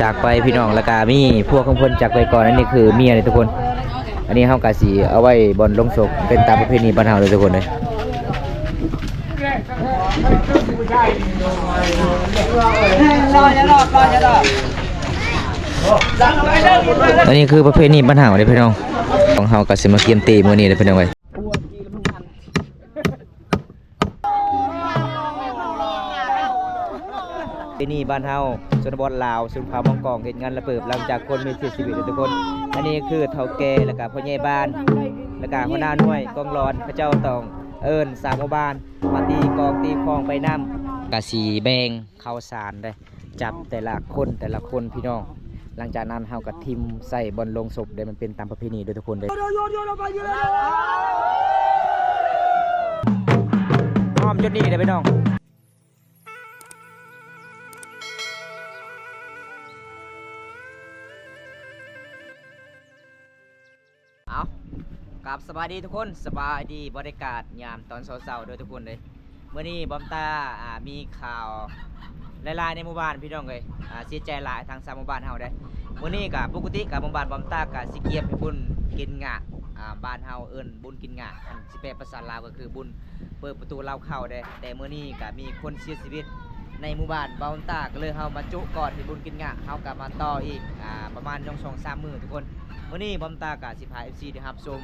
ຈາກໄປພີ່ນ້ອງ ແລ້ວກະມີພວກຂອງເພິ່ນຈາກໄປກ່ອນ. ອັນນີ້ຄືເມຍເດ້ທຸກຄົນ. ອັນນີ້ເຮົາກະຊິເອົາໄວ້ບ່ອນລົງສົບ ເປັນຕາມປະເພນີບ້ານເຮົາເດ້ທຸກຄົນເດ້. ອັນນີ້ຄືປະເພນີບ້ານເຮົາເດ້ພີ່ນ້ອງ. ຂອງເຮົາກະຊິມາກຽມຕີມື້ນີ້ເດ້ພີ່ນ້ອງເອີຍ. ປະເພນີບ້ານເຮົາ ຊົນນະບົດລາວ ຊົນເຜົ່າມັງກອງ ເຮັດງານລະປຶບຫຼັງຈາກຄົນມີເສຍຊີວິດເດ້ທຸກຄົນ. ອັນນີ້ຄືເຖົ້າແກ່ ແລ້ວກະຜູ້ໃຫຍ່ບ້ານ ແລ້ວກະຫົວໜ້າໜ່ວຍກອງຫຼອນ ເຂົາເຈົ້າຕ້ອງເອີ້ນຊາວໝູ່ບ້ານມາຕີກອງຕີຂອງໄປນຳ. ກະຊິແບ່ງເຂົ້າສານເດ້ ຈັບແຕ່ລະຄົນ ແຕ່ລະຄົນພີ່ນ້ອງ. ຫຼັງຈາກນັ້ນເຮົາກະຖິ້ມໃສ່ບ່ອນລົງສົບເດ້ ມັນເປັນຕາມປະເພນີເດີທຸກຄົນເດີ. ອ້ອມຈຸດນີ້ເດີພີ່ນ້ອງ. ເອົາ ກັບສະບາຍດີທຸກຄົນ ສະບາຍດີ ບັນຍາກາດຍາມຕອນເຊົ້າໆເດີທຸກຄົນເດີ. ມື້ນີ້ບອມຕາ ອ່າ ມີຂ່າວຫຼາຍໆໃນໝູ່ບ້ານພີ່ນ້ອງເອີຍ. ອ່າ ເສຍໃຈຫຼາຍທາງຊາວໝູ່ບ້ານເຮົາເດ້. ມື້ນີ້ກະປົກກະຕິກະໝູ່ບ້ານບອມຕາກະຊິກຽມເຮັດບຸນກິນຫຍ້າ ອ່າ ບ້ານເຮົາເອີ້ນບຸນກິນຫຍ້າ ຄັນຊິແປພາສາລາວກະຄືບຸນ ເປີດປະຕູເລົ້າເຂົ້າເດ້. ແຕ່ມື້ນີ້ກະມີຄົນເສຍຊີວິດໃນໝູ່ບ້ານເບົາຕາ ກະເລີຍເຮົາມາຈຸກ່ອນເຮັດບຸນກິນຫຍ້າ. ເຮົາກະມາຕໍ່ອີກ ອ່າ ປະມານສອງສາມມື້ທຸກຄົນ. ມື້ນີ້ເບົາຕາກະຊິພາເອັຟຊີໄດ້ຮັບຊົມ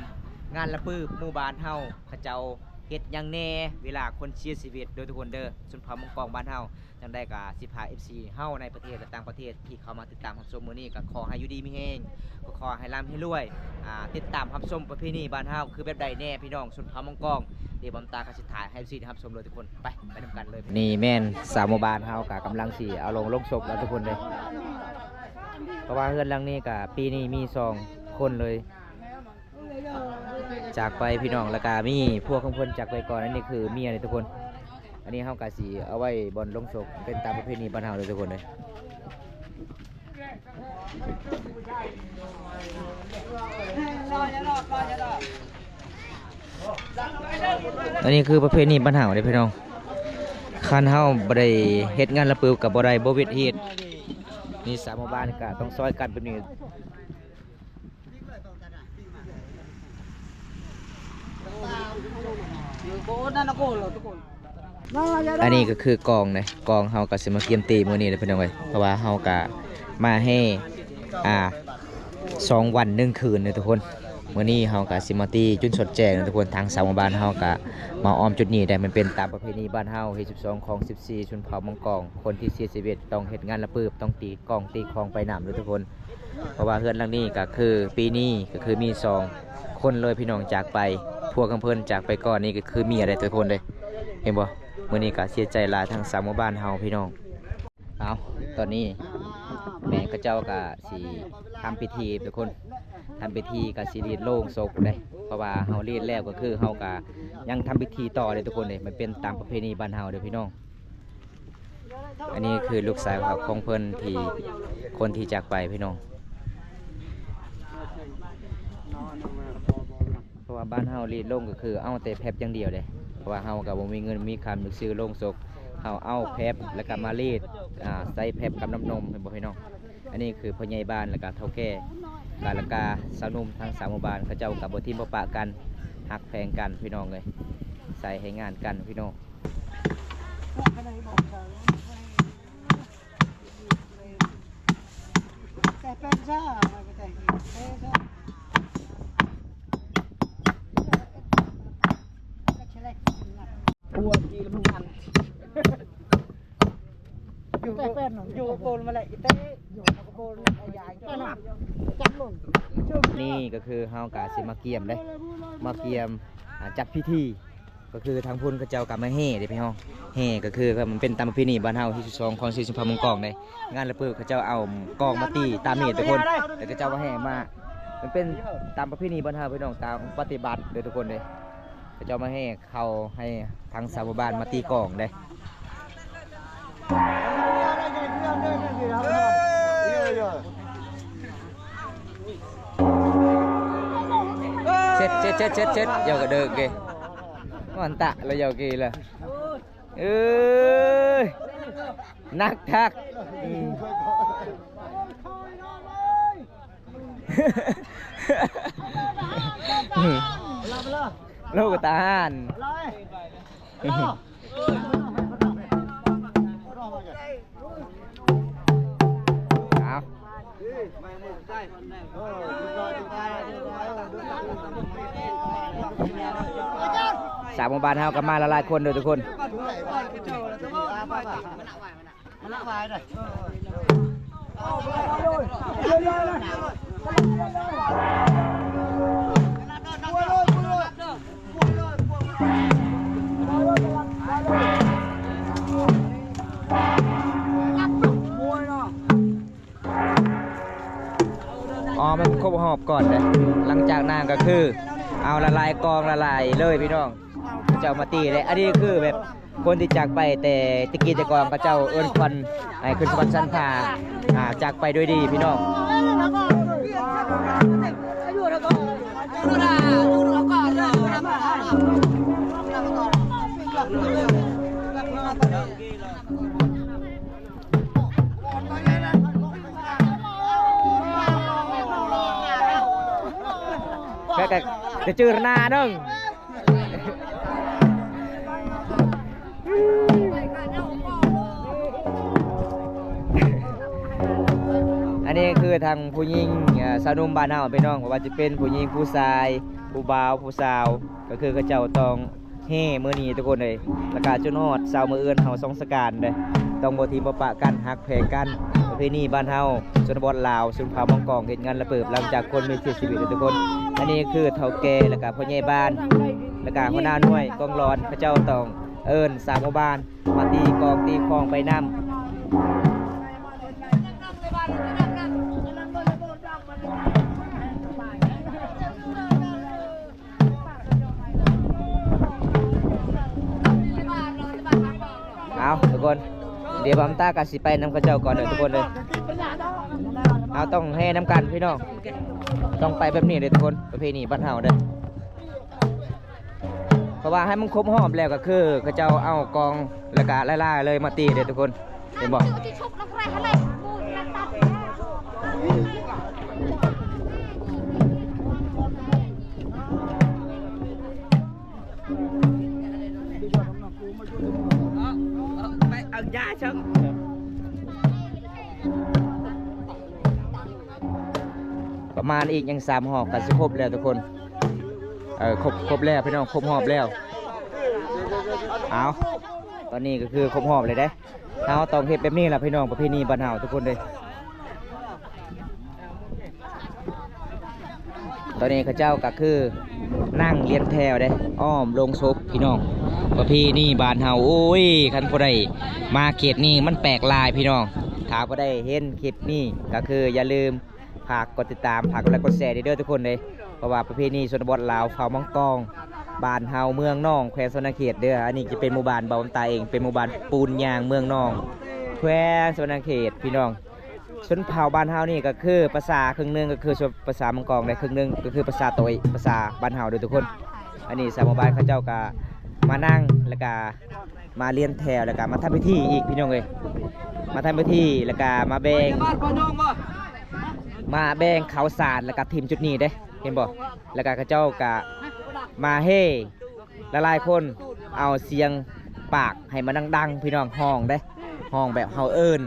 ງານລະປຶບໝູ່ບ້ານເຮົາ ເຂົາເຈົ້າເຮັດຫຍັງແດ່ ເວລາຄົນເສຍຊີວິດເດີທຸກຄົນເດີ ຊົນເຜົ່າມັງກອງບ້ານເຮົາ. ຈັ່ງໃດກະຊິພາເອັຟຊີເຮົາໃນປະເທດ ແລະ ຕ່າງປະເທດທີ່ເຂົ້າມາຕິດຕາມຮັບຊົມມື້ນີ້ ກະຂໍໃຫ້ຢູ່ດີມີແຮງ ກໍຂໍໃຫ້ລ່ຳໃຫ້ລວຍ. ອ່າ ຕິດຕາມຮັບຊົມປະເພນີບ້ານເຮົາຄືແບບໃດແດ່ພີ່ນ້ອງ ຊົນເຜົ່າມັງກອງ. ດຽວບອມຕາກະຊິຖ່າຍໃຫ້ເອັຟຊີໄດ້ຮັບຊົມເລີຍທຸກຄົນ. ໄປ ໄປນຳກັນເລີຍ. ນີ້ແມ່ນຊາວໝູ່ບ້ານເຮົາກະກຳລັງຊິເອົາລົງ ລົງສົບແລ້ວທຸກຄົນເດີ. ເພາະວ່າເຮືອນຫຼັງນີ້ກະປີນີ້ມີສອງຄົນເລີຍ ຈາກໄປພີ່ນ້ອງ ແລ້ວກະມີພວກຂອງເພິ່ນຈາກໄປກ່ອນ. ອັນນີ້ຄືເມຍເດ້ທຸກຄົນ. ອັນນີ້ເຮົາກະຊິເອົາໄວ້ບ່ອນລົງສົບ ເປັນຕາມປະເພນີບ້ານເຮົາເດີທຸກຄົນເດີ. ອັນນີ້ຄືປະເພນີບ້ານເຮົາເດ້ພີ່ນ້ອງ. ຄັນເຮົາບໍ່ໄດ້ເຮັດງານລະປຶບກະບໍ່ໄດ້ ບໍ່ເວັດເຮັດ. ນີ້ຊາວໝູ່ບ້ານກະຕ້ອງຊ່ອຍກັນແບບນີ້. ອັນນີ້ກະຄືກອງເດ້ ກອງເຮົາກະຊິມາກຽມຕີມື້ນີ້ເດ້ພີ່ນ້ອງເອີຍ. ເພາະວ່າເຮົາກະມາແຫ່ ອ່າ ສອງວັນໜຶ່ງຄືນເດ້ທຸກຄົນ. ມື້ນີ້ເຮົາກະຊິມາຕີຈົນສອດແຈ້ງເດ້ທຸກຄົນ. ທາງຊາວໝູ່ບ້ານເຮົາກະມາອ້ອມຈຸດນີ້ໄດ້ ມັນເປັນຕາມປະເພນີບ້ານເຮົາ ຮີດສິບສອງ ຄອງສິບສີ່ ຊົນເຜົ່າມັງກອງ. ຄົນທີ່ເສຍຊີວິດຕ້ອງເຮັດງານລະປຶບ ຕ້ອງຕີກອງຕີຂອງໄປນຳເດ້ທຸກຄົນ. ເພາະວ່າເຮືອນຫຼັງນີ້ກະຄືປີນີ້ກະຄືມີສອງຄົນເລີຍພີ່ນ້ອງຈາກໄປ. ພວກຂອງເພິ່ນຈາກໄປກ່ອນນີ້ກະຄືເມຍເດ້ທຸກຄົນເດ້ ເຫັນບໍ່? ມື້ນີ້ກະເສຍໃຈຫຼາຍທາງຊາວໝູ່ບ້ານເຮົາພີ່ນ້ອງ. ເອົາ ຕອນນີ້ແມ່ເຂົາເຈົ້າກະຊິທຳພິທີທຸກຄົນ ທຳພິທີກະຊິລີດໂລງສົບເດ້. ເພາະວ່າເຮົາລີດແລ້ວກະຄືເຮົາກະຍັງທຳພິທີຕໍ່ເດ້ທຸກຄົນເດ້. ມັນເປັນຕາມປະເພນີບ້ານເຮົາເດ້ພີ່ນ້ອງ. ອັນນີ້ຄືລູກຊາຍຂອງເພິ່ນທີ່ ຄົນທີ່ຈາກໄປພີ່ນ້ອງ. ເພາະວ່າບ້ານເຮົາລີດໂລງກະຄືເອົາແຕ່ແຟັບຢ່າງດຽວເດ້. ເພາະວ່າເຮົາກະບໍ່ມີເງິນມີຄຳຈະຊື້ໂລງສົບ ເຮົາເອົາແຟັບແລ້ວກະມາລີດ ອ່າ ໃສ່ແຟັບກັບນ້ຳນົມ ເຫັນບໍ່ພີ່ນ້ອງ? ອັນນີ້ຄືພໍ່ໃຫຍ່ບ້ານ ແລ້ວກະເຖົ້າແກ່ ກະລະກາ ຊາວໜຸ່ມ ທາງຊາວໝູ່ບ້ານ ເຂົາເຈົ້າກະບໍ່ຖິ້ມບໍ່ປະກັນ ຮັກແພງກັນພີ່ນ້ອງເອີຍ ໃສ່ໃຫ້ງານກັນພີ່ນ້ອງ. ນີ້ກະຄືເຮົາກະຊິມາກຽມເດ້ ມາກຽມ ອ່າ ຈັດພິທີ ກະຄືທາງພຸ້ນເຂົາເຈົ້າກະມາແຫ່ເດ້ພີ່ນ້ອງ. ແຫ່ກະຄືມັນເປັນຕາມປະເພນີບ້ານເຮົາ ຮີດສິບສອງ ຄອງສິບສີ່ ຊົນເຜົ່າມັງກອງເດ້. ງານລະປຶບເຂົາເຈົ້າເອົາກອງມາຕີຕາມເມດທຸກຄົນ ແລ້ວເຂົາເຈົ້າມາແຫ່ມາ ມັນເປັນຕາມປະເພນີບ້ານເຮົາພີ່ນ້ອງ ຕາມປະຕິບັດເດີທຸກຄົນເດ້. ເຂົາເຈົ້າມາແຫ່ເຂົ້າໃຫ້ທາງຊາວໝູ່ບ້ານມາຕີກອງເດ້. ເຊັດ ເຊັດ ເຊັດ ເຊັດ ເຈົ້າກະເດີກເກ ມັນຕະລະເຈົ້າເກລະ ເອີຍ ໜັກຄັກ ອືມ. ໂລກະຕາຫານ. ເອົາ ສາວໝູ່ບ້ານເຮົາກໍມາຫຼາຍໆຄົນເດີທຸກຄົນ. ອໍ ແມ່ນຄົບຮອບກ່ອນເດ້. ຫຼັງຈາກນັ້ນກໍຄືເອົາລະລາຍກອງລະລາຍເລີຍພີ່ນ້ອງ. ເຈົ້າມາຕີເດ້. ອັນນີ້ຄືແບບຄົນທີ່ຈາກໄປແຕ່ແຕ່ກີ້ແຕ່ກ່ອນ ເຂົາເຈົ້າເອີ້ນຂວັນໃຫ້ຂຶ້ນສະຫວັນຊັ້ນຟ້າ ອ່າ ຈາກໄປດ້ວຍດີພີ່ນ້ອງ. ແລ້ວກໍຈະຈື່ໜ້າໜຶ່ງ. ອັນນີ້ຄືທາງຜູ້ຍິງ ເອີ່ ຊາວໜຸ່ມບ້ານເຮົາພີ່ນ້ອງ ບໍ່ວ່າຈະເປັນຜູ້ຍິງຜູ້ຊາຍ ຜູ້ບ່າວຜູ້ສາວ ກໍຄືເຂົາເຈົ້າຕ້ອງ ແຫ່ມື້ນີ້ທຸກຄົນເອີຍ ແລ້ວກະຈົນຮອດເຊົ້າມື້ອື່ນເຮົາສົ່ງສະການເດີ້ ຕ້ອງບໍ່ຖິ້ມບໍ່ປະກັນ ຮັກແພງກັນ ປະເພນີບ້ານເຮົາ ຊົນນະບົດລາວ ຊົນເຜົ່າມັງກອງ ເຮັດງານລະເປີບຫຼັງຈາກຄົນມີເສຍຊີວິດເດີ້ທຸກຄົນ. ອັນນີ້ຄືເຖົ້າແກ່ ແລ້ວກະພໍ່ໃຫຍ່ບ້ານ ແລ້ວກະຫົວໜ້າໜ່ວຍກອງຫຼອນ ເຂົາເຈົ້າຕ້ອງເອີ້ນຊາວໝູ່ບ້ານມາຕີກອງຕີຂອງໄປນຳ. ເອົາທຸກຄົນ ດຽວບ່າວຕາກໍຊິໄປນຳເຂົາເຈົ້າກ່ອນເດີ້ທຸກຄົນເດີ້. ເຮົາຕ້ອງແຫ່ນຳກັນພີ່ນ້ອງ ຕ້ອງໄປແບບນີ້ເດີ້ທຸກຄົນ ປະເພນີບ້ານເຮົາເດີ້. ເພາະວ່າໃຫ້ມັນຄົບຮອບແລ້ວກໍຄືເຂົາເຈົ້າເອົາກອງ ແລ້ວກໍຫຼາຍໆເລີຍມາຕີເດີ້ທຸກຄົນ ເຫັນບໍ່? ໄປເອົາຢາຊະ. ປະມານອີກຍັງສາມຮອບກໍຊິຄົບແລ້ວທຸກຄົນ. ເອີ ຄົບ ຄົບແລ້ວພີ່ນ້ອງ ຄົບຮອບແລ້ວ. ເອົາ ຕອນນີ້ກໍຄືຄົບຮອບເລີຍເດ້. ເຮົາຕ້ອງເຮັດແບບນີ້ລະພີ່ນ້ອງ ປະເພນີບ້ານເຮົາທຸກຄົນເດ້. ຕອນນີ້ເຂົາເຈົ້າກໍຄືນັ່ງລຽນແຖວເດ້ ອ້ອມໂລງສົບພີ່ນ້ອງ ປະເພນີບ້ານເຮົາ. ໂອ້ຍ ຄັນຜູ້ໃດມາເຂດນີ້ມັນແປກຫຼາຍພີ່ນ້ອງ. ຖ້າຜູ້ໃດເຫັນຄລິບນີ້ກໍຄືຢ່າລືມ ຝາກກົດຕິດຕາມ ຝາກກົດໄລກົດແຊເດີ້ທຸກຄົນເດ້. ເພາະວ່າປະເພນີຊົນນະບົດລາວ ເຜົ່າມັງກອງ ບ້ານເຮົາເມືອງໜອງ ແຂວງສະຫວັນນະເຂດເດີ້. ອັນນີ້ຈະເປັນໝູ່ບ້ານບ່າວຕາເອງ ເປັນໝູ່ບ້ານປູນຍາງເມືອງໜອງ ແຂວງສະຫວັນນະເຂດພີ່ນ້ອງ. ຊົນເຜົ່າບ້ານເຮົານີ້ກໍຄືພາສາເຄິ່ງໜຶ່ງກໍຄືພາສາມັງກອງ ແລະ ເຄິ່ງໜຶ່ງກໍຄືພາສາໂຕ້ຍ ພາສາບ້ານເຮົາເດີ້ທຸກຄົນ. ອັນນີ້ຊາວໝູ່ບ້ານເຂົາເຈົ້າກໍມານັ່ງ ແລ້ວກໍ ມາລຽນແຖວ ແລ້ວກະມາທຳພິທີອີກພີ່ນ້ອງເອີຍ ມາທຳພິທີ ແລ້ວກະມາແບ່ງ ມາແບ່ງເຂົ້າສານ ແລ້ວກະຖິ້ມຈຸດນີ້ເດ້ ເຫັນບໍ່? ແລ້ວກະເຂົາເຈົ້າກະມາເຮ ຫຼາຍໆຄົນເອົາສຽງປາກໃຫ້ມັນດັງໆ ພີ່ນ້ອງ ຮ້ອງເດ້ ຮ້ອງແບບເຮົາເອີ້ນ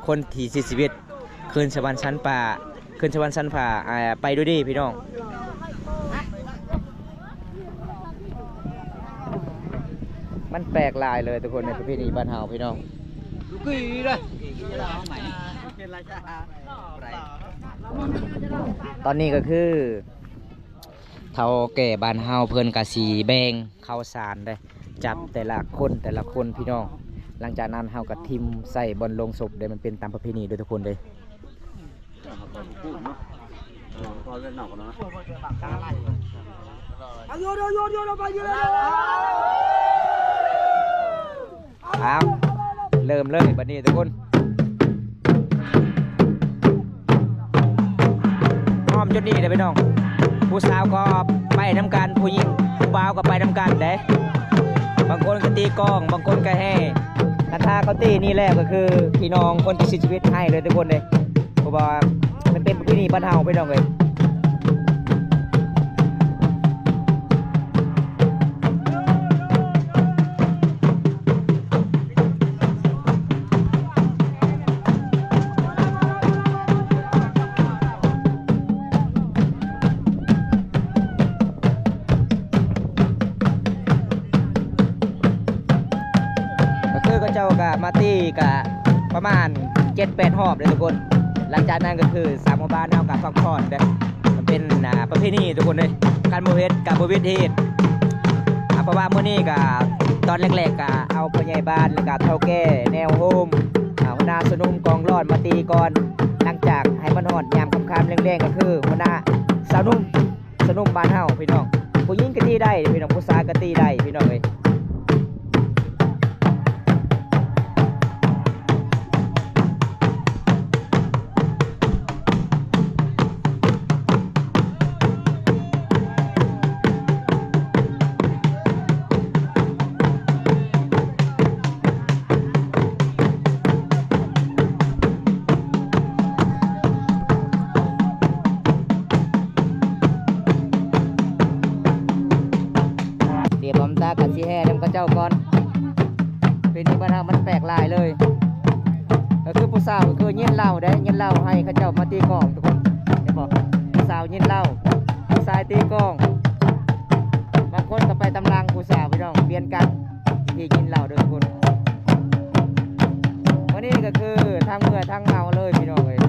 ຄົນທີ່ເສຍຊີວິດຂຶ້ນສະຫວັນຊັ້ນຟ້າ ຂຶ້ນສະຫວັນຊັ້ນຟ້າ ອ່າ ໄປດ້ວຍດີພີ່ນ້ອງ. ມັນແປກຫຼາຍເລີຍທຸກຄົນ ໃນປະເພນີບ້ານເຮົາພີ່ນ້ອງ. ຕອນນີ້ກໍຄື ເຖົ້າແກ່ບ້ານເຮົາເພິ່ນກະຊິແບ່ງເຂົ້າສານເດ້ ຈັບແຕ່ລະຄົນ ແຕ່ລະຄົນພີ່ນ້ອງ. ຫຼັງຈາກນັ້ນເຮົາກະຖິ້ມໃສ່ບ່ອນໂລງສົບເດ້ ມັນເປັນຕາມປະເພນີເດີ້ທຸກຄົນເດີ້. ເອົາ ເລີ່ມເລີຍບັດນີ້ທຸກຄົນ ອ້ອມຈຸດນີ້ເດ້ພີ່ນ້ອງ. ຜູ້ສາວກໍໄປນຳກັນ ຜູ້ຍິງຜູ້ບ່າວກໍໄປນຳກັນເດ້. ບາງຄົນກໍຕີກອງ ບາງຄົນກໍແຫ່. ຄັນຖ້າເຂົາຕີນີ້ແລ້ວກໍຄືພີ່ນ້ອງຄົນທີ່ເສຍຊີວິດໃຫ້ເລີຍທຸກຄົນເດ້ ເພາະວ່າມັນເປັນປະເພນີບ້ານເຮົາພີ່ນ້ອງເອີຍ. ປະມານເຈັດແປດຮອບເດ້ທຸກຄົນ. ຫຼັງຈາກນັ້ນກໍຄືຊາວໝູ່ບ້ານເຮົາກໍພັກຜ່ອນເດ້. ມັນເປັນ ອ່າ ປະເພນີທຸກຄົນເອີຍ. ຄັນບໍ່ເຮັດກໍບໍ່ວິດເຮັດ. ອ່າ ເພາະວ່າມື້ນີ້ກໍຕອນແລກໆກໍເອົາຜູ້ໃຫຍ່ບ້ານ ແລ້ວກໍເຖົ້າແກ່ແນວໂຮມ ອ່າ ຫົວໜ້າຊາວໜຸ່ມກອງຫຼອນມາຕີກ່ອນ. ຫຼັງຈາກໃຫ້ມັນຮອດຍາມຄ່ຳໆແລງໆ ກໍຄືຫົວໜ້າຊາວໜຸ່ມ ຊາວໜຸ່ມບ້ານເຮົາພີ່ນ້ອງ. ຜູ້ຍິງກໍຕີໄດ້ພີ່ນ້ອງ ຜູ້ຊາຍກໍຕີໄດ້ພີ່ນ້ອງເອີຍ. ດຽວບອມຕາກັນຊິແຫ່ນຳເຂົາເຈົ້າກ່ອນ. ປີນີ້ບ້ານເຮົາມັນແປກຫຼາຍເລີຍ ກໍຄືຜູ້ສາວກໍຄືຍິນເຫຼົ້າເດ້ ຍິນເຫຼົ້າໃຫ້ເຂົາເຈົ້າມາຕີກອງທຸກຄົນ. ເຫັນບໍ່? ຜູ້ສາວຍິນເຫຼົ້າ ຜູ້ຊາຍຕີກອງ. ບາງຄົນກໍໄປຕາມຫຼັງຜູ້ສາວພີ່ນ້ອງ ປ່ຽນກັນ ທີ່ກິນເຫຼົ້າເດີທຸກຄົນ. ມື້ນີ້ກໍຄືທັງເມື່ອຍທັງເມົາເລີຍພີ່ນ້ອງເອີຍ.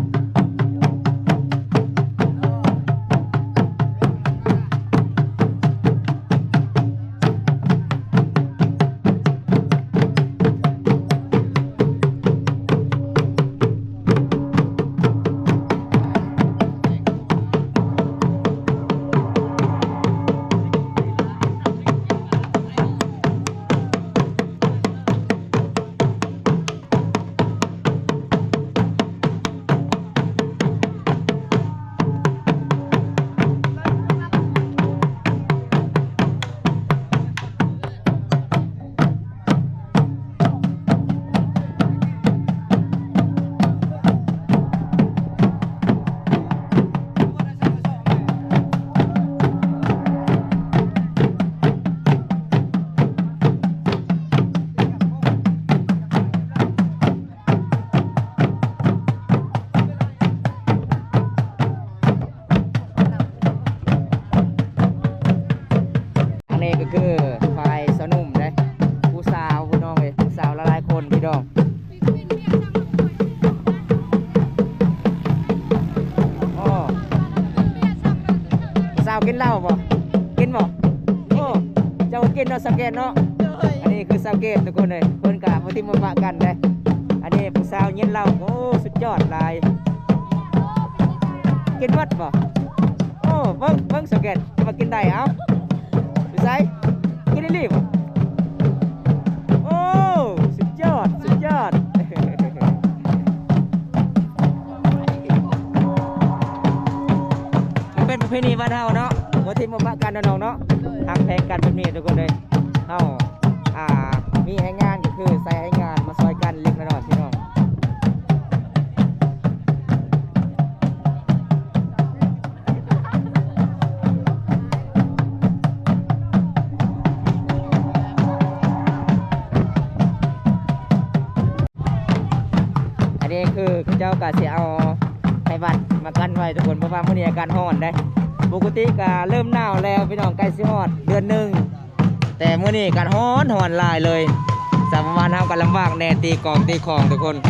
ອັນນີ້ກໍຄືຝ່າຍຊາວໜຸ່ມເດ້ ຜູ້ສາວພີ່ນ້ອງເອີຍ ຜູ້ສາວຫຼາຍໆຄົນພີ່ນ້ອງ. ໂອ້ ສາວກິນເຫຼົ້າບໍ່? ກິນບໍ່? ໂອ້ ເຈົ້າກິນເນາະ ສາວແກນເນາະ. ໂດຍ ອັນນີ້ຄືສາວແກນທຸກຄົນເອີຍ ເພິ່ນກະບໍ່ຖິ້ມບໍ່ປະກັນເດ້. ອັນນີ້ຜູ້ສາວຍິນເຫຼົ້າ ໂອ້ ສຸດຍອດຫຼາຍ. ກິນໝົດບໍ່? ໂອ້ ເບິ່ງ ເບິ່ງສາວແກນ ວ່າກິນໄດ້ ເອົ້າ ຢູ່ໃສ? ກິນອີ່ຫຼີບໍ່? ໂອ້ ສຸດຍອດ ສຸດຍອດ. ມັນເປັນປະເພນີບ້ານເຮົາເນາະ ບໍ່ຖິ້ມບໍ່ປະກັນເນາະນ້ອງເນາະ. ຮັກແພງກັນແບບນີ້ທຸກຄົນເອີຍ. ເຮົາ ອ່າ ມີແຮງງານກໍຄືໃຊ້ແຮງງານມາຊ່ອຍກັນເລັກໆນ້ອຍໆ ພີ່ນ້ອງ. ອັນນີ້ຄືເຂົາເຈົ້າກະຊິເອົາໄຂ້ຫວັດມາກັນໄວ້ທຸກຄົນ ເພາະວ່າມື້ນີ້ອາກາດຮ້ອນເດ້. ປົກກະຕິກະເລີ່ມໜາວແລ້ວພີ່ນ້ອງ ໃກ້ຊິຮອດເດືອນໜຶ່ງ ແຕ່ມື້ນີ້ອາກາດຮ້ອນ ຮ້ອນຫຼາຍເລີຍ. ຊາວບ້ານເຮົາກະລຳບາກແດ່ ຕີກອງຕີຂອງທຸກຄົນ. ສ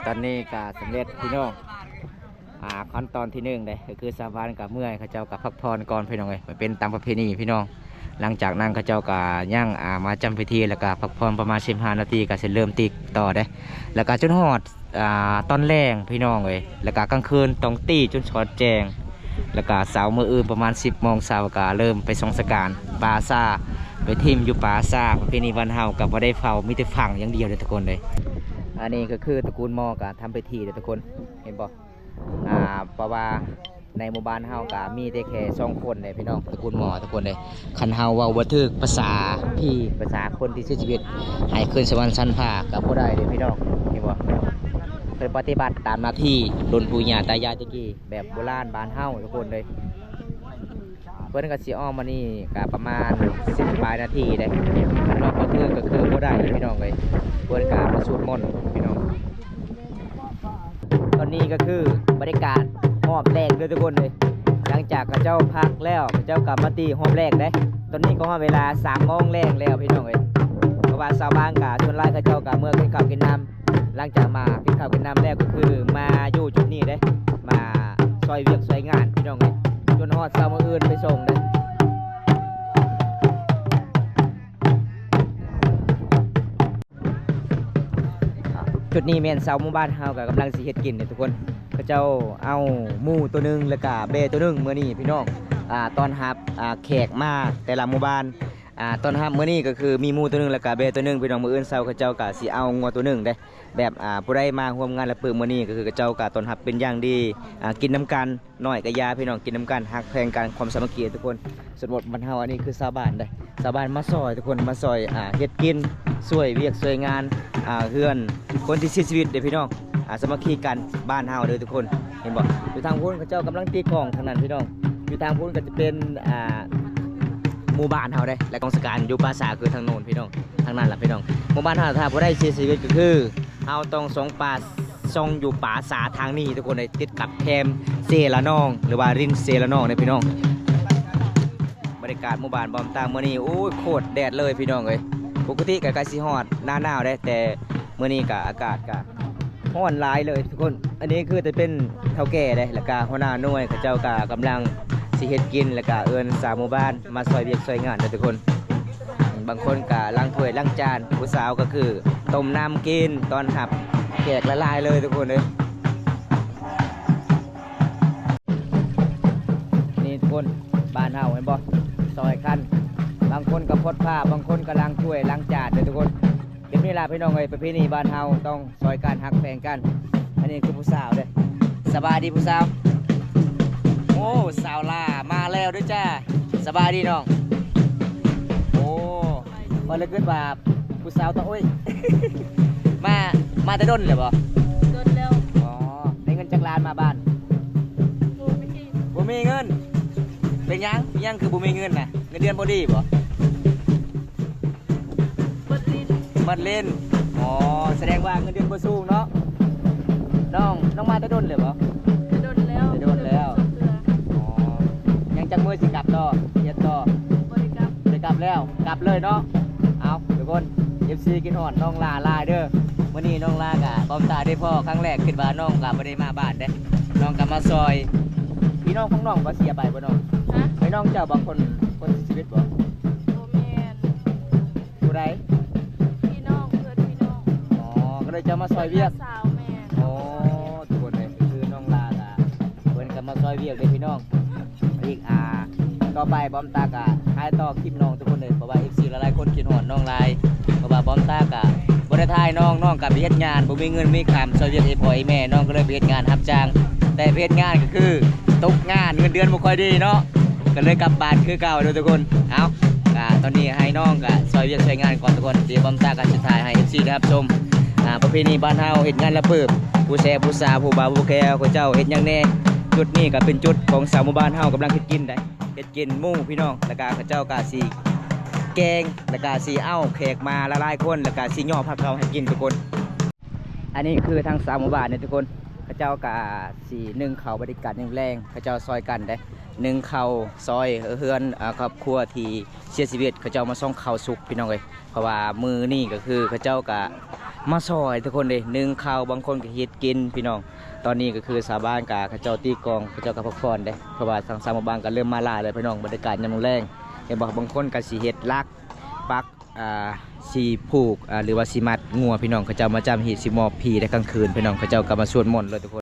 ຕອນນີ້ກໍສຳເລັດພີ່ນ້ອງ ອ່າ ຂັ້ນຕອນທີໜຶ່ງເດ້ ກໍຄືຊາວບ້ານກໍເມື່ອຍ ເຂົາເຈົ້າກໍພັກຜ່ອນກ່ອນພີ່ນ້ອງເອີຍ ມັນເປັນຕາມປະເພນີພີ່ນ້ອງ. ຫຼັງຈາກນັ້ນເຂົາເຈົ້າກໍຍັງ ອ່າ ມາຈຳພິທີ ແລ້ວກໍພັກຜ່ອນປະມານສິບຫ້ານາທີ ກໍຊິເລີ່ມຕີຕໍ່ເດ້ ແລ້ວກໍຈົນຮອດ ອ່າ ຕອນແລງພີ່ນ້ອງເອີຍ ແລ້ວກໍກາງຄືນຕ້ອງຕີຈົນສອດແຈ້ງ. ແລ້ວກະເຊົ້າມື້ອື່ນປະມານສິບໂມງເຊົ້າກະເລີ່ມໄປສ່ອງສະການປ່າຊ້າ ໄປຖິ້ມຢູ່ປ່າຊ້າ. ປະເພນີບ້ານເຮົາກະບໍ່ໄດ້ເຝົ້າ ມີແຕ່ຝັງຢ່າງດຽວເດີທຸກຄົນເດີ. ອັນນີ້ກໍຄືຕະກູນໝໍ້ກະທຳພິທີເດີທຸກຄົນ ເຫັນບໍ່? ອ່າ ເພາະວ່າໃນໝູ່ບ້ານເຮົາກະມີແຕ່ແຄ່ສອງຄົນເດ້ພີ່ນ້ອງ ຕະກູນໝໍ້ທຸກຄົນເດ້. ຄັນເຮົາເວົ້າບໍ່ຖືກພາສາຜີ ພາສາຄົນທີ່ເສຍຊີວິດ ໃຫ້ຂຶ້ນສະຫວັນຊັ້ນຟ້າກໍບໍ່ໄດ້ເດ້ພີ່ນ້ອງ ເຫັນບໍ່? ເພິ່ນປະຕິບັດຕາມໜ້າທີ່ ລຸ້ນປູ່ຍ່າຕາຍາຍແຕ່ກີ້ ແບບໂບລານບ້ານເຮົາທຸກຄົນເດ້. ເພິ່ນກໍຊິອອກມານີ້ກໍປະມານສິບປາຍນາທີເດ້ ຄັນເວົ້າບໍ່ຖືກກໍຄືບໍ່ໄດ້ພີ່ນ້ອງເອີຍ. ເພິ່ນກໍມາສູດມົນພີ່ນ້ອງ. ຕອນນີ້ກໍຄືບັນຍາກາດຮອບແລກເດີທຸກຄົນເອີຍ. ຫຼັງຈາກເຂົາເຈົ້າພັກແລ້ວ ເຂົາເຈົ້າກໍມາຕີຮອບແລກເດ້. ຕອນນີ້ກໍຮອດເວລາສາມໂມງແລງແລ້ວພີ່ນ້ອງເອີຍ. ເພາະວ່າຊາວບ້ານກໍສ່ວນຫຼາຍເຂົາເຈົ້າກໍເມືອກິນເຂົ້າກິນນ້ຳ. ຫຼັງຈາກມາກິນເຂົ້າກິນນ້ຳແລ້ວ ກໍຄືມາຢູ່ຈຸດນີ້ເດ້ ມາຊ່ອຍວຽກຊ່ອຍງານພີ່ນ້ອງເອີຍ ຈົນຮອດເຊົ້າມື້ອື່ນໄປສົ່ງເດ້. ຈຸດນີ້ແມ່ນຊາວໝູ່ບ້ານເຮົາກໍກຳລັງຊິເຮັດກິນເດ້ທຸກຄົນ. ເຂົາເຈົ້າເອົາໝູໂຕໜຶ່ງ ແລ້ວກະແບ້ໂຕໜຶ່ງ ມື້ນີ້ພີ່ນ້ອງ ອ່າ ຕ້ອນຮັບ ອ່າ ແຂກມາແຕ່ລະໝູ່ບ້ານ. ອ່າ ຕ້ອນຮັບມື້ນີ້ກໍຄືມີໝູໂຕໜຶ່ງ ແລ້ວກະແບ້ໂຕໜຶ່ງພີ່ນ້ອງ. ມື້ອື່ນເຊົ້າເຂົາເຈົ້າກະຊິເອົາງົວໂຕໜຶ່ງເດ້ ແບບ ອ່າ ຜູ້ໃດມາຮ່ວມງານລະປຶກມື້ນີ້ ກໍຄືເຂົາເຈົ້າກະຕ້ອນຮັບເປັນຢ່າງດີ. ອ່າ ກິນນຳກັນ ນ້ອຍກະຢ່າພີ່ນ້ອງ ກິນນຳກັນ ຮັກແພງກັນ ຄວາມສາມັກຄີທຸກຄົນ. ສົມມຸດບ້ານເຮົາ ອັນນີ້ຄືຊາວບ້ານເດ້ ຊາວບ້ານມາຊ່ອຍທຸກຄົນ ມາຊ່ອຍ ອ່າ ເຮັດກິນ ຊ່ວຍວຽກຊ່ວຍງານ ອ່າ ເຮືອນຄົນທີ່ເສຍຊີວິດເດ້ພີ່ນ້ອງ. ອ່າ ສາມັກຄີກັນບ້ານເຮົາເດີທຸກຄົນ ເຫັນບໍ່? ຢູ່ທາງພຸ້ນເຂົາເຈົ້າກຳລັງຕີກ້ອງທາງນັ້ນພີ່ນ້ອງ. ຢູ່ທາງພຸ້ນກໍຈະເປັນ ອ່າ ໝູ່ບ້ານເຮົາເດ້ ແລະ ກອງສະການຢູ່ປ່າຊ້າຄືທາງໂນ້ນພີ່ນ້ອງ ທາງນັ້ນລະພີ່ນ້ອງ. ໝູ່ບ້ານເຮົາ ຖ້າຜູ້ໃດເສຍຊີວິດກໍຄືເຮົາຕ້ອງສ່ອງປ່າ ສ່ອງຢູ່ປ່າຊ້າທາງນີ້ທຸກຄົນເອີຍ ຕິດກັບແຄມເຊລະນອງ ຫຼືວ່າລິນເຊລະນອງເດ້ພີ່ນ້ອງ. ບັນຍາກາດໝູ່ບ້ານບອມຕາມື້ນີ້ ໂອ້ຍ ໂຄດແດດເລີຍພີ່ນ້ອງເອີຍ. ປົກກະຕິກໍໃກ້ຊິຮອດໜ້າໜາວເດ້ ແຕ່ມື້ນີ້ກໍອາກາດກໍຮ້ອນຫຼາຍເລີຍທຸກຄົນ. ອັນນີ້ຄືຈະເປັນເຖົ້າແກ່ເດ້ ແລ້ວກະຫົວໜ້າໜ່ວຍ ເຂົາເຈົ້າກະກຳລັງຊິເຮັດກິນ ແລ້ວກະເອີ້ນຊາວໝູ່ບ້ານມາຊ່ອຍວຽກຊ່ອຍງານເດີທຸກຄົນ. ບາງຄົນກະລ້າງຖ້ວຍລ້າງຈານ ຜູ້ສາວກໍຄືຕົ້ມນ້ຳກິນ ຕ້ອນຮັບແຂກຫຼາຍໆເລີຍທຸກຄົນເອີຍ. ນີ້ທຸກຄົນ ບ້ານເຮົາເຫັນບໍ່ ຊ່ອຍກັນ ບາງຄົນກໍຟົດຜ້າ ບາງຄົນກໍລ້າງຖ້ວຍລ້າງຈານເດີທຸກຄົນ. ແບບນີ້ລະພີ່ນ້ອງເອີຍ ປະເພນີບ້ານເຮົາຕ້ອງຊ່ອຍກັນ ຮັກແພງກັນ. ອັນນີ້ຄືຜູ້ສາວເດ້ ສະບາຍດີຜູ້ສາວ. ໂອ້ ສາວຫຼ້າມາແລ້ວເດີຈ້າ ສະບາຍດີນ້ອງ. ໂອ້ ຂ້ອຍເລີຍຄິດວ່າຜູ້ສາວຕະ ໂອ້ຍ ມາ ມາແຕ່ດົນແລ້ວບໍ່? ດົນແລ້ວ. ອໍ ໄດ້ເງິນຈັກລ້ານມາບ້ານ? ບໍ່ມີ ບໍ່ມີເງິນ. ເປັນຫຍັງ ຫຍັງຄືບໍ່ມີເງິນນະ? ເງິນເດືອນບໍ່ດີບໍ່? ໝົດຫຼິ້ນ ໝົດຫຼິ້ນ. ອໍ ສະແດງວ່າເງິນເດືອນບໍ່ສູງເນາະ. ນ້ອງ ນ້ອງມາແຕ່ດົນແລ້ວບໍ່? ແຕ່ດົນແລ້ວ ແຕ່ດົນແລ້ວ. ອໍ ຍັງຈັກມື້ຊິກັບຕໍ່ ເຮັດຕໍ່? ບໍ່ໄດ້ກັບ ບໍ່ໄດ້ກັບແລ້ວ ກັບເລີຍເນາະ. ເອົາທຸກຄົນ ເອັຟຊີ ຄິດຮອດນ້ອງຫຼ້າຫຼາຍເດີ. ມື້ນີ້ນ້ອງຫຼ້າກະບອມຕາໄດ້ພໍ້ຄັ້ງແລກ ຄິດວ່ານ້ອງກະບໍ່ໄດ້ມາບ້ານເດ້ ນ້ອງກະມາຊ່ອຍ. ພີ່ນ້ອງຂອງນ້ອງບໍ່ເສຍໄປບໍ່ນ້ອງ? ຮະ? ພີ່ນ້ອງເຈົ້າບາງຄົນ ຄົນເສຍຊີວິດບໍ່? ບໍ່ແມ່ນ. ຜູ້ໃດ? ພີ່ນ້ອງ ເພື່ອນພີ່ນ້ອງ. ອໍ ກໍເລີຍເຈົ້າມາຊ່ອຍວຽກ. ສາວ ແມ່ນ. ອໍ ທຸກຄົນເອີຍ ຄືນ້ອງຫຼ້າກະ ເພິ່ນກໍມາຊ່ອຍວຽກເດ້ພີ່ນ້ອງ. ອີກ ອ່າ ຕໍ່ໄປບອມຕາກະຖ່າຍຕໍ່ຄລິບນ້ອງທຸກຄົນເອີຍ ເພາະວ່າເອັຟຊີຫຼາຍໆຄົນຄິດຮອດນ້ອງຫຼາຍ ເພາະວ່າບອມຕາກະບໍ່ໄດ້ຖ່າຍນ້ອງ ນ້ອງກະໄປເຮັດງານ ບໍ່ມີເງິນມີຄຳຊ່ອຍວຽກໃຫ້ພໍ່ໃຫ້ແມ່ ນ້ອງກໍເລີຍໄປເຮັດງານຮັບຈ້າງ ແຕ່ໄປເຮັດງານກໍຄືຕົກງານ ເງິນເດືອນບໍ່ຄ່ອຍດີເນາະ ກໍເລີຍກັບບ້ານຄືເກົ່າເດີທຸກຄົນ. ເອົາ ກະຕອນນີ້ໃຫ້ນ້ອງກະຊ່ອຍວຽກຊ່ອຍງານກ່ອນທຸກຄົນ ດຽວບອມຕາກະຊິຖ່າຍໃຫ້ເອັຟຊີໄດ້ຮັບຊົມ ອ່າ ປະເພນີບ້ານເຮົາ ເຮັດງານລະເປີບ ຜູ້ແຊຜູ້ສາ ຜູ້ບ່າວຜູ້ແຂວ ເຂົາເຈົ້າເຮັດຫຍັງແດ່. ຈຸດນີ້ກໍເປັນຈຸດຂອງຊາວໝູ່ບ້ານເຮົາກຳລັງເຮັດກິນໄດ໋ ເຮັດກິນໝູພີ່ນ້ອງ ແລ້ວກະເຂົາເຈົ້າກະຊິແກງ ແລ້ວກະຊິເອົາແຂກມາຫຼາຍໆຄົນ ແລ້ວກະຊິຍໍພາເຂົ້າໃຫ້ກິນທຸກຄົນ. ອັນນີ້ຄືທາງຊາວໝູ່ບ້ານນີ້ທຸກຄົນ ເຂົາເຈົ້າກະຊິໜຶ້ງເຂົ້າ ບັດນີ້ກະໜຶ້ງແລງ ເຂົາເຈົ້າຊ່ອຍກັນເດ້ ໜຶ້ງເຂົ້າ ຊ່ອຍເຮືອນ ອາ ຄອບຄົວທີ່ເສຍຊີວິດ ເຂົາເຈົ້າມາສົ່ງເຂົ້າສຸກພີ່ນ້ອງເອີຍ. ເພາະວ່າມື້ນີ້ກໍຄືເຂົາເຈົ້າກະ ມາຊ່ອຍທຸກຄົນເດ້ ໜຶ້ງເຂົ້າ ບາງຄົນກໍເຮັດກິນພີ່ນ້ອງ. ຕອນນີ້ກໍຄືຊາວບ້ານກະເຂົາເຈົ້າຕີກອງ ເຂົາເຈົ້າກໍພັກຜ່ອນເດ້ ເພາະວ່າທາງຊາວໝູ່ບ້ານກໍເລີ່ມມາຫຼາຍແລ້ວພີ່ນ້ອງ. ບັນຍາກາດຍາມແລງເຫັນບໍ່ ບາງຄົນກໍຊິເຮັດຫຼັກປັກ ອ່າ ຊິຜູກ ອ່າ ຫຼືວ່າຊິມັດງົວພີ່ນ້ອງ. ເຂົາເຈົ້າມາຈຳຮີດຊິມອບຜີໃນກາງຄືນພີ່ນ້ອງ ເຂົາເຈົ້າກໍມາສວດມົນເລີຍທຸກຄົນ.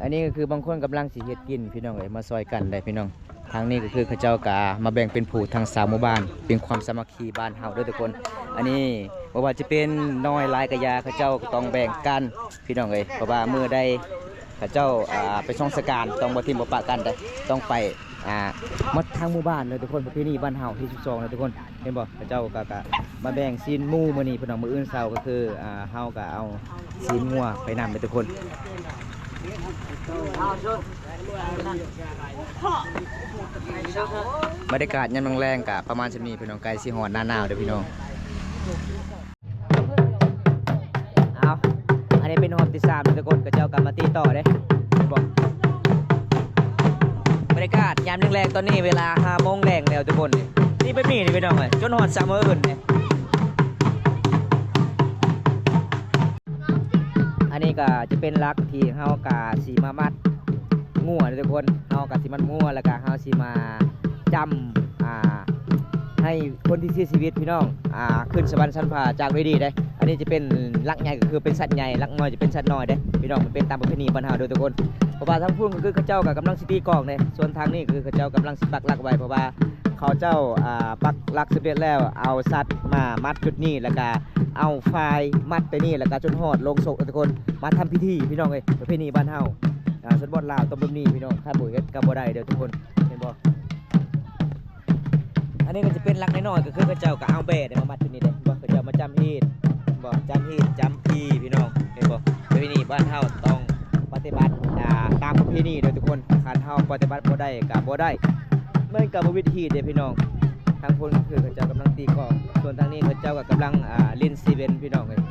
ອັນນີ້ກໍຄືບາງຄົນກຳລັງຊິເຮັດກິນພີ່ນ້ອງເອີຍ ມາຊ່ອຍກັນໄດ໋ພີ່ນ້ອງ. ທາງນີ້ກໍຄືເຂົາເຈົ້າກະມາແບ່ງເປັນຜູ້ທາງຊາວໝູ່ບ້ານ ເປັນຄວາມສາມັກຄີບ້ານເຮົາເດີທຸກຄົນ. ອັນນີ້ບໍ່ວ່າຈະເປັນນ້ອຍຫຼາຍກະຢ່າ ເຂົາເຈົ້າກໍຕ້ອງແບ່ງກັນພີ່ນ້ອງເອີຍ ເພາະວ່າມື້ໃດເຂົາເຈົ້າ ອ່າ ໄປຊ່ວງສະການ ຕ້ອງບໍ່ຖິ້ມບໍ່ປະກັນເດ້ ຕ້ອງໄປ ອ່າ ໝົດທັງໝູ່ບ້ານເລີຍທຸກຄົນ. ປະເພນີບ້ານເຮົາທີສິບສອງເລີຍທຸກຄົນ. ເຫັນບໍ່ ເຂົາເຈົ້າກໍ ກະມາແບ່ງຊີ້ນໝູມື້ນີ້ພີ່ນ້ອງ. ມື້ອື່ນເຊົ້າກໍຄື ອ່າ ເຮົາກໍເອົາຊີ້ນງົວໄປນຳເດີທຸກຄົນ. ບັນຍາກາດຍາມແລງໆ ກະປະມານສ່ຳນີ້ພີ່ນ້ອງ ໃກ້ຊິຮອດໜ້າໜາວເດີພີ່ນ້ອງ. ເອົາ ອັນນີ້ເປັນຮອບທີສາມເດີທຸກຄົນ ເຂົາເຈົ້າກໍມາຕີຕໍ່ເດ້ ເຫັນບໍ່? ບັນຍາກາດຍາມແລງໆ ຕອນນີ້ເວລາຫ້າໂມງແລງແລ້ວທຸກຄົນ. ນີ້ ນີ້ແບບນີ້ນີ້ພີ່ນ້ອງເອີຍ ຈົນຮອດຊຳມື້ອື່ນນີ້. ອັນນີ້ກໍຈະເປັນຫຼັກທີ່ເຮົາກະຊິມາມັດງົວເດີທຸກຄົນ. ເຮົາກະຊິມັດງົວ ແລ້ວກະເຮົາຊິມາຈຳ ອ່າ ໃຫ້ຄົນທີ່ເສຍຊີວິດພີ່ນ້ອງ ອ່າ ຂຶ້ນສະຫວັນຊັ້ນຟ້າຈາກດ້ວຍດີເດ້. ອັນນີ້ຈະເປັນຫຼັກໃຫຍ່ກໍຄືເປັນສັດໃຫຍ່ ຫຼັກນ້ອຍຈະເປັນສັດນ້ອຍເດ້ພີ່ນ້ອງ. ມັນເປັນຕາມປະເພນີບ້ານເຮົາເດີທຸກຄົນ. ເພາະວ່າທາງພຸ້ນກໍຄືເຂົາເຈົ້າກໍກຳລັງຊິຕີກອງເດ້ ສ່ວນທາງນີ້ກໍຄືເຂົາເຈົ້າກຳລັງຊິປັກຫຼັກໄວ້ ເພາະວ່າ ເຂົາເຈົ້າ ອ່າ ປັກຫຼັກສຳເລັດແລ້ວ ເອົາສັດມາມັດຈຸດນີ້ ແລ້ວກະເອົາຝາຍມັດແຕ່ນີ້ ແລ້ວກະຈົນຮອດໂລງສົບເດີທຸກຄົນ. ມາທຳພິທີພີ່ນ້ອງເອີຍ ປະເພນີບ້ານເຮົາ ອ່າ ຊົນນະບົດລາວຕ້ອງແບບນີ້ພີ່ນ້ອງ ຄັນບໍ່ເຮັດກໍບໍ່ໄດ້ເດີທຸກຄົນ ເຫັນບໍ່? ອັນນີ້ກໍຈະເປັນຫຼັກນ້ອຍໆ ກໍຄືເຂົາເຈົ້າກໍເອົາແບນີ້ມາມັດຢູ່ນີ້ເດ້ ເຫັນບໍ່? ເຂົາເຈົ້າມາຈຳຮີດ ເຫັນບໍ່? ຈຳຮີດ ຈຳຜີພີ່ນ້ອງ ເຫັນບໍ່? ປະເພນີບ້ານເຮົາຕ້ອງປະຕິບັດ ອ່າ ຕາມປະເພນີເດີທຸກຄົນ. ຄັນເຮົາປະຕິບັດບໍ່ໄດ້ກໍບໍ່ໄດ້ ມັນກໍບໍ່ວິດຮີດເດ້ພີ່ນ້ອງ. ທາງພຸ້ນຄືເຂົາເຈົ້າກຳລັງຕີກອງ ສ່ວນທາງນີ້ເຂົາເຈົ້າກໍກຳລັງ ອ່າ ຫຼິ້ນຊີເວັນພີ່ນ້ອງເອີຍ.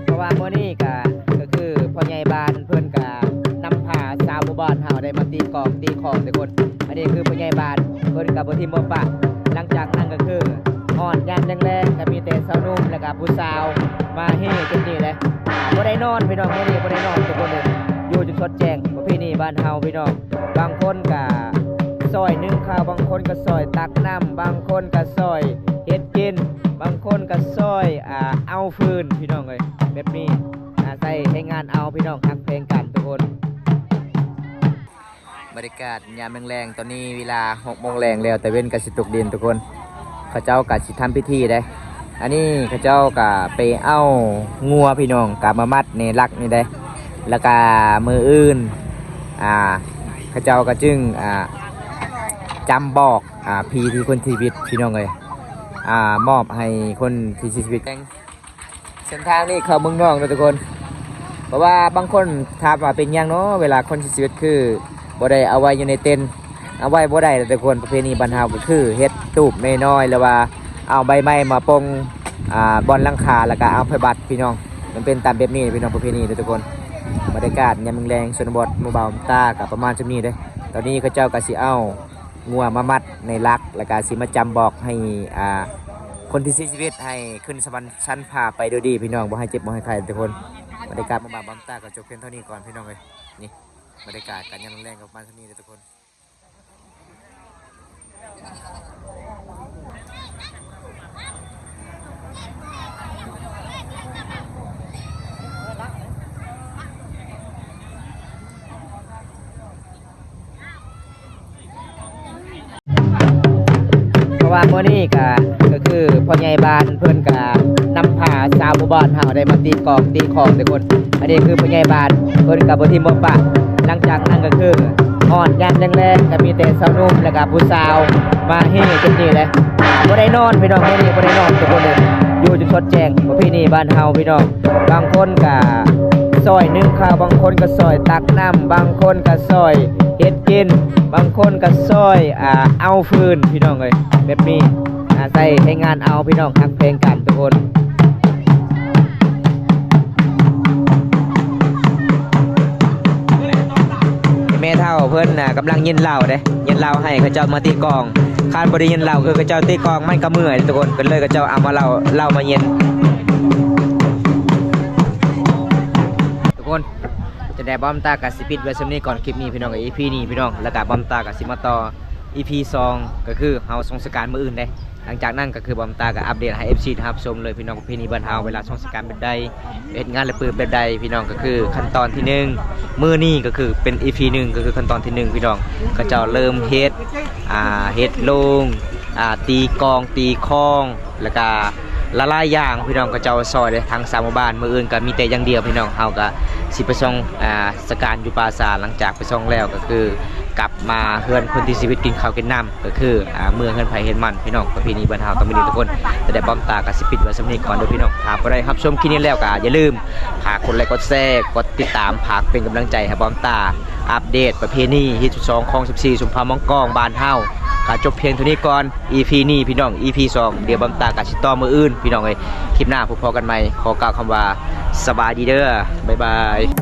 ເພາະວ່າມື້ນີ້ກະ ກະຄືພໍ່ໃຫຍ່ບ້ານເພິ່ນກະນຳພາຊາວໝູ່ບ້ານເຮົາໄດ້ມາຕີກອງຕີຂອງທຸກຄົນ. ອັນນີ້ຄືຜູ້ໃຫຍ່ບ້ານເພິ່ນກໍບໍ່ຖິ້ມບໍ່ປະ. ຫຼັງຈາກນັ້ນກໍຄືຮອດຍາມແລງໆ ກໍມີແຕ່ຊາວໜຸ່ມ ແລ້ວກໍຜູ້ສາວມາເຮຈຸດນີ້ແຫຼະ. ອ່າ ບໍ່ໄດ້ນອນພີ່ນ້ອງ ມື້ນີ້ບໍ່ໄດ້ນອນທຸກຄົນເລີຍ ຢູ່ຈົນສອດແຈ້ງ ປະເພນີບ້ານເຮົາພີ່ນ້ອງ. ບາງຄົນກໍຊ່ອຍໜຶ້ງເຂົ້າ ບາງຄົນກໍຊ່ອຍຕັກນ້ຳ ບາງຄົນກໍຊ່ອຍເຮັດກິນ ບາງຄົນກໍຊ່ອຍ ອ່າ ເອົາຟືນພີ່ນ້ອງເອີຍ. ແບບນີ້ ອາໄສແຮງງານເອົາພີ່ນ້ອງ ຮັກແພງກັນທຸກຄົນ. ບັນຍາກາດຍາມແລງໆ ຕອນນີ້ເວລາຫົກໂມງແລງແລ້ວ ຕາເວັນກໍຊິຕົກດິນທຸກຄົນ. ເຂົາເຈົ້າກໍຊິທຳພິທີເດ້. ອັນນີ້ເຂົາເຈົ້າກໍໄປເອົາງົວພີ່ນ້ອງ ກໍມາມັດໃນຫຼັກນີ້ເດ້. ແລ້ວກໍມື້ອື່ນ ອ່າ ເຂົາເຈົ້າກໍຈຶ່ງ ອ່າ ຈຳບອກ ອ່າ ຜີທີ່ຄົນເສຍຊີວິດພີ່ນ້ອງເອີຍ ອ່າ ມອບໃຫ້ຄົນທີ່ເສຍຊີວິດ. ເສັ້ນທາງນີ້ເຂົ້າເມືອງນອກເນາະທຸກຄົນ. ເພາະວ່າບາງຄົນຖາມວ່າເປັນຫຍັງເນາະ ເວລາຄົນເສຍຊີວິດຄືບໍ່ໄດ້ເອົາໄວ້ຢູ່ໃນເຕັນ. ເອົາໄວ້ບໍ່ໄດ້ເດ້ທຸກຄົນ. ປະເພນີບ້ານເຮົາກໍຄືເຮັດຕູບນ້ອຍໆ ຫຼືວ່າເອົາໃບໄມ້ມາປົງ ອ່າ ບ່ອນຫຼັງຄາ ແລ້ວກໍເອົາໄຟບັດພີ່ນ້ອງ. ມັນເປັນຕາມແບບນີ້ພີ່ນ້ອງ ປະເພນີເດ້ທຸກຄົນ. ບັນຍາກາດຍາມແລງໆ ຊົນນະບົດ ໝູ່ບ່າວຕາກໍປະມານສ່ຳນີ້ເດ້. ຕອນນີ້ເຂົາເຈົ້າກໍຊິເອົາ ງົວມາມັດໃນຫຼັກ ແລ້ວກະຊິມາຈຳບອກໃຫ້ ອ່າ ຄົນທີ່ເສຍຊີວິດໃຫ້ຂຶ້ນສະຫວັນຊັ້ນຟ້າໄປໂດຍດີພີ່ນ້ອງ ບໍ່ໃຫ້ເຈັບບໍ່ໃຫ້ໄຂ້ທຸກຄົນ. ບັນຍາກາດໝູ່ບ້ານບາມຕາກໍຈົບພຽງເທົ່ານີ້ກ່ອນພີ່ນ້ອງເອີຍ. ນີ້ບັນຍາກາດການຍາມແລງໆກໍປະມານເທົ່ານີ້ເດີທຸກຄົນ. ເພາະວ່າມື້ນີ້ກະ ກະຄືພໍ່ໃຫຍ່ບ້ານເພິ່ນກະນຳພາຊາວໝູ່ບ້ານເຮົາໄດ້ມາຕີກອງຕີຂອງທຸກຄົນ. ອັນນີ້ຄືຜູ້ໃຫຍ່ບ້ານເພິ່ນກໍບໍ່ຖິ້ມບໍ່ປະ. ຫຼັງຈາກນັ້ນກໍຄືຮອດຍາມແລງໆ ກໍມີແຕ່ຊາວໜຸ່ມ ແລ້ວກໍຜູ້ສາວມາເຮຈຸດນີ້ແຫຼະ. ບໍ່ໄດ້ນອນພີ່ນ້ອງ ມື້ນີ້ບໍ່ໄດ້ນອນທຸກຄົນເລີຍ ຢູ່ຈົນສອດແຈ້ງ ປະເພນີບ້ານເຮົາພີ່ນ້ອງ. ບາງຄົນກໍຊ່ອຍໜຶ້ງເຂົ້າ ບາງຄົນກໍຊ່ອຍຕັກນ້ຳ ບາງຄົນກໍຊ່ອຍເຮັດກິນ ບາງຄົນກໍຊ່ອຍ ອ່າ ເອົາຟືນພີ່ນ້ອງເອີຍ. ແບບນີ້ ອາໄສແຮງງານເອົາພີ່ນ້ອງ ຮັກແພງກັນທຸກຄົນ. ແມ່ເຖົ້າເພິ່ນນະກຳລັງເຢັນເຫຼົ້າເດ້ ເຢັນເຫຼົ້າໃຫ້ເຂົາເຈົ້າມາຕີກອງ. ຄັນບໍ່ໄດ້ເຢັນເຫຼົ້າຄືເຂົາເຈົ້າຕີກອງມັນກໍເມື່ອຍທຸກຄົນ ກໍເລີຍເຂົາເຈົ້າເອົາມາເຫຼົ້າ ເຫຼົ້າມາເຢັນ. ທຸກຄົນ ຈັ່ງໃດບ່າວຕາກໍຊິປິດໄວ້ສ່ຳນີ້ກ່ອນ ຄລິບນີ້ພີ່ນ້ອງ ອີພີນີ້ພີ່ນ້ອງ ແລ້ວກໍບ່າວຕາກໍຊິມາຕໍ່ ອີພີສອງ ກໍຄືເຮົາສົ່ງສະການມື້ອື່ນເດ້. ຫຼັງຈາກນັ້ນກໍຄືບ່າວຕາກໍອັບເດດໃຫ້ເອັຟຊີໄດ້ຮັບຊົມເລີຍພີ່ນ້ອງ ປະເພນີບ້ານເຮົາ ເວລາສົ່ງສະການແບບໃດ ເຮັດງານແລະປືແບບໃດພີ່ນ້ອງ. ກໍຄືຂັ້ນຕອນທີໜຶ່ງ ມື້ນີ້ກໍຄືເປັນ ອີພີໜຶ່ງ ກໍຄືຂັ້ນຕອນທີໜຶ່ງພີ່ນ້ອງ ເຂົາເຈົ້າເລີ່ມເຮັດ ອ່າ ເຮັດໂລງ ອ່າ ຕີກອງ ຕີຄອງ ແລ້ວກະຫຼາຍໆຢ່າງພີ່ນ້ອງ ເຂົາເຈົ້າຊ່ອຍເດ້ ທາງຊາວໝູ່ບ້ານ. ມື້ອື່ນກໍມີແຕ່ຢ່າງດຽວພີ່ນ້ອງ ເຮົາກໍຊິໄປສົ່ງ ອ່າ ສະການຢູ່ປ່າສານ. ຫຼັງຈາກໄປສົ່ງແລ້ວກໍຄືກັບມາເຮືອນຄົນທີ່ຊີວິດກິນເຂົ້າກິນນ້ຳ ກໍຄື ອ່າ ເມືອເຮືອນໃຜເຮືອນມັນພີ່ນ້ອງ ປະເພນີບ້ານເຮົາກໍມີນີ້ທຸກຄົນ. ແຕ່ໃດບ່າວຕາກໍຊິປິດໄວ້ສ່ຳນີ້ກ່ອນເດີພີ່ນ້ອງ. ຖ້າຜູ້ໃດຮັບຊົມຄລິບນີ້ແລ້ວກໍຢ່າລືມຝາກກົດໄລ ກົດແຊ ກົດຕິດຕາມ ຝາກເປັນກຳລັງໃຈໃຫ້ບ່າວຕາອັບເດດປະເພນີຮີດສິບສອງ ຄອງສິບສີ່ ຊຸມເຜົ່າມອງກອງບ້ານເຮົາ. ກໍຈົບພຽງເທົ່ານີ້ກ່ອນ ອີພີນີ້ພີ່ນ້ອງ ອີພີສອງ ດຽວບ່າວຕາກໍຊິຕໍ່ມື້ອື່ນພີ່ນ້ອງເອີຍ. ຄລິບໜ້າພົບພໍ້ກັນໃໝ່ ຂໍກ່າວຄຳວ່າສະບາຍດີເດີ ບາຍບາຍ.